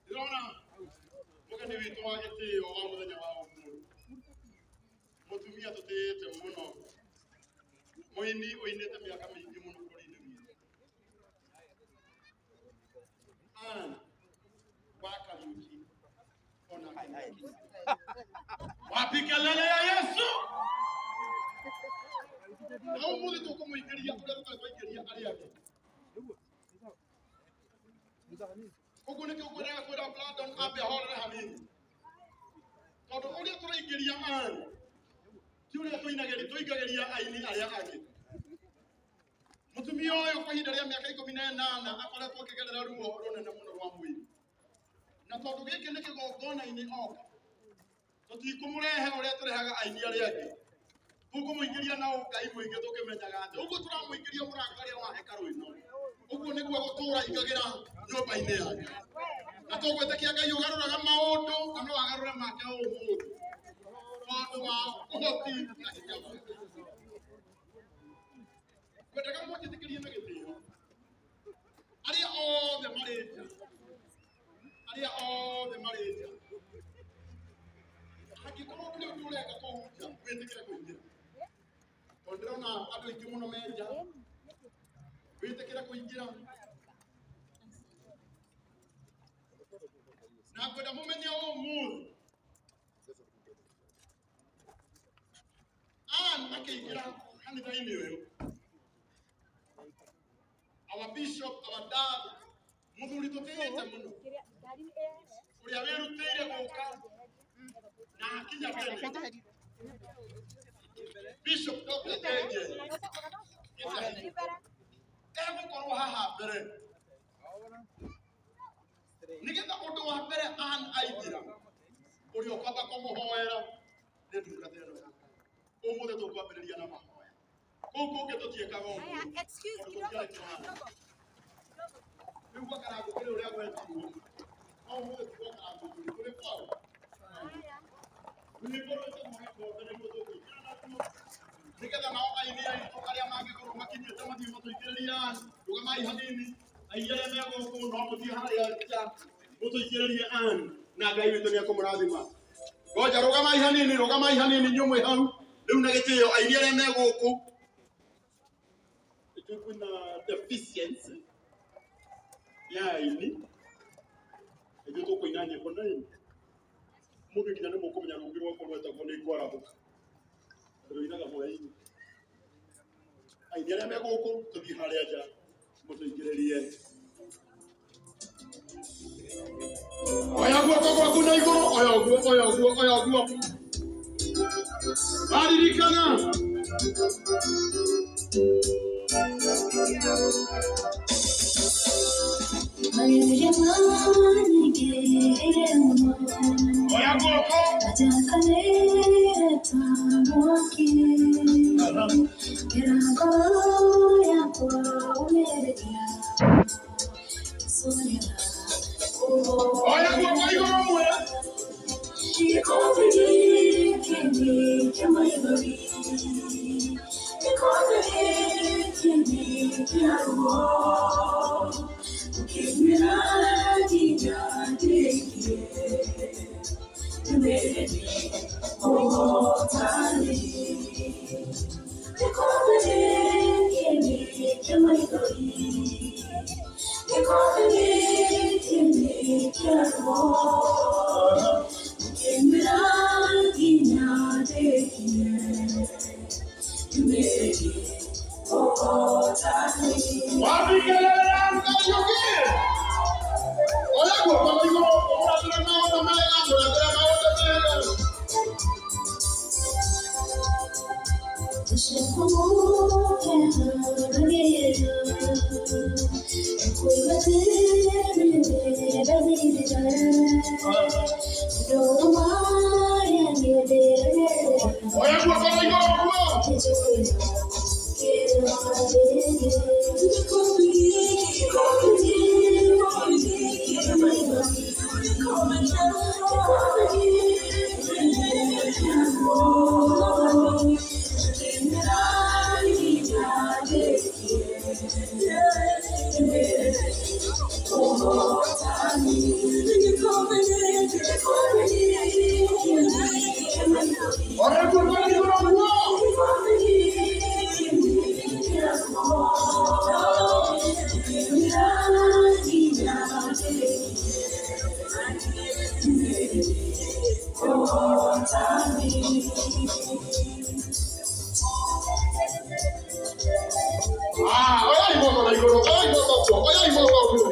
Ndĩrona mũgeni witũ wa gĩtĩo wa mũthenya wa ũmũthĩ, mũtumia tũtĩĩte mũno, mũini ũinĩte mĩaka mĩingĩ mũno bũrũri-inĩ witũ, Ann wa Kariuki onake nĩ akinya. Wapi kelele ya Yesu? Na ũmũthĩ tũkũmũingĩria ũrĩa tũtarĩ twaingĩria arĩa angĩ. Koguo nĩkĩo ngwendaga kwĩra Brandon ambe ahorere hanini, tondũ ũrĩa tũraingĩria Ann ti ũrĩa tũinagĩria tũingagĩria aini arĩa angĩ. Mũtumia ũyũ kwa ihinda rĩa mĩaka 18 akoretwo akĩgerera ruo rũnene mũno rwa mwĩrĩ, na tondũ gĩkĩ nĩ kĩgongona-inĩ oka, tũtikũmũrehe ũrĩa tũrehaga aini arĩa angĩ, tũkũmũingĩria na ũngai mũingĩ, tũkĩmenyaga atĩ ũguo tũramũingĩria mũrango ũrĩa wa hekarũ ĩno, ũguo nĩguo gũtũra ingagĩra nyũmba-inĩ yake, na tũgwĩtĩkia Ngai ũgarũraga maũndũ na no agarũre make ũmũthĩ tondũ wa ũhoti na hinya wake. Ngwendaga mũnjĩtĩkĩrie na gĩtĩo, arĩa othe marĩ nja, arĩa othe marĩ nja, angĩkorwo ndũrĩ ũndũ ũreka kũu nja, wĩtĩkĩre kũingĩra, tondũ ndĩrona andũ aingĩ mũno me nja. Wĩtĩkĩre kũingĩra, na ngwenda mũmenye ũmũthĩ Ann akĩingĩra kanitha-inĩ ũyũ, our bishop, our dad, mũthuri tũtĩĩte mũno, ũrĩa wĩrutĩire gũka na akinya tene, Bishop Dr. JJ Gĩtahi, egũkorwo haha mbere nĩgetha ũndũ wa mbere Ann aingĩra, ũrĩa ũkwamba kũmũhoera nĩ ndungata ĩno ya Ngai. Ũmũthĩ tũkwambĩrĩria na mahoya, kũu kũngĩ tũtiĩkaga ũguo. Haya, excuse tondũ kidogo tũtiarĩ kĩharo. kidogo. Rĩu gwa Karangũ kũrĩ ũrĩa gwetirwo, no ũmũthĩ ti gwa Karangũ tũrĩ, tũrĩ kwao. Rwĩmbo rwĩtagwo Gĩkombe nĩruo tũkũingĩra naruo, nĩgetha nao aini aitũ arĩa mangĩkorwo makinyĩte mathiĩ matũingĩrĩrie Ann. Rũgamai hanini, aini arĩa me gũkũ no mũthiĩ harĩa nja mũtũingĩrĩrie Ann, na Ngai witũ nĩ ekũmũrathima. Ngoja, rũgamai hanini, rũgamai hanini, inyuĩ mwĩ hau rĩu na gĩtĩo, aini arĩa me gũkũ. Ithuĩ kwĩna deficiency ya aini, ithuĩ tũkũina nyĩmbo na ini mũndũ nginya nĩ mũkũmenya rũngĩ rwakwa rwetagwo nĩ ngwarahũka, rũinaga hwaĩ-inĩ. Aini arĩa me gũkũ tũthiĩ harĩa nja mũtũingĩrĩrie. Oya guoko gwaku na igũrũ, oya ũguo, oya ũguo, oya ũguo. Waririkana oya guoko. Oya guoko igũrũ mwĩre. Wapi kelele ya Kariuki? Oya guoko na igũrũ, ũmũrathĩre maũndũ mega, mũrathĩre maũndũ mega. Oya guoko na igũrũ guo. Oya guoko na igũrũ guo. Ah, oya guoko na igũrũ, oya guoko guo, oya guoko guo.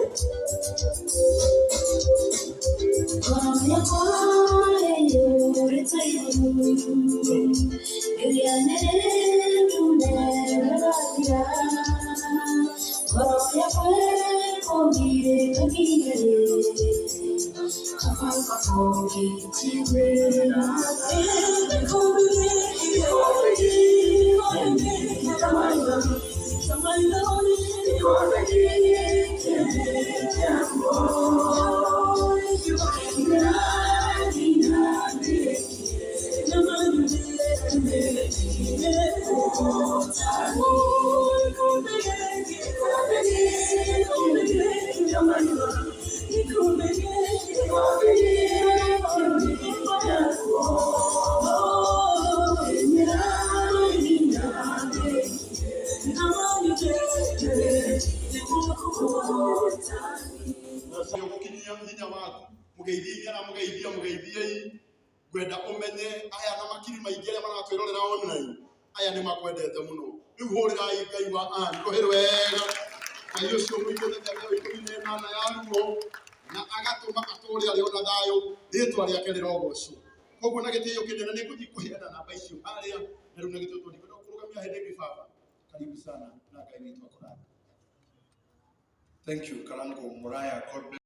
Gũkinyia hinya waku mũgeithie na mũgeithie mũgeithiei ngwenda ũmenye aya na makiri maingĩ arĩa maratwĩrorera online aya nĩ makwendete mũno. Rĩu hũrĩrai Ngai wa Ann rũhĩ rwega, Ngai ũcio mũigĩte mĩaka ĩyo 18 ya ruo na agatũma atũre arĩ ona thayũ, rĩtwa rĩake rĩrogocwo. Koguo na gĩtĩo kĩnene nĩ ngũthiĩ kũheana namba icio harĩa, na rĩu na gĩtĩo tondũ ndikwenda kũrũgamia hĩndĩ ĩngĩ. Baba, karibu sana na Ngai witũ akũrathime. Thank you, Karango Muraya. God bless.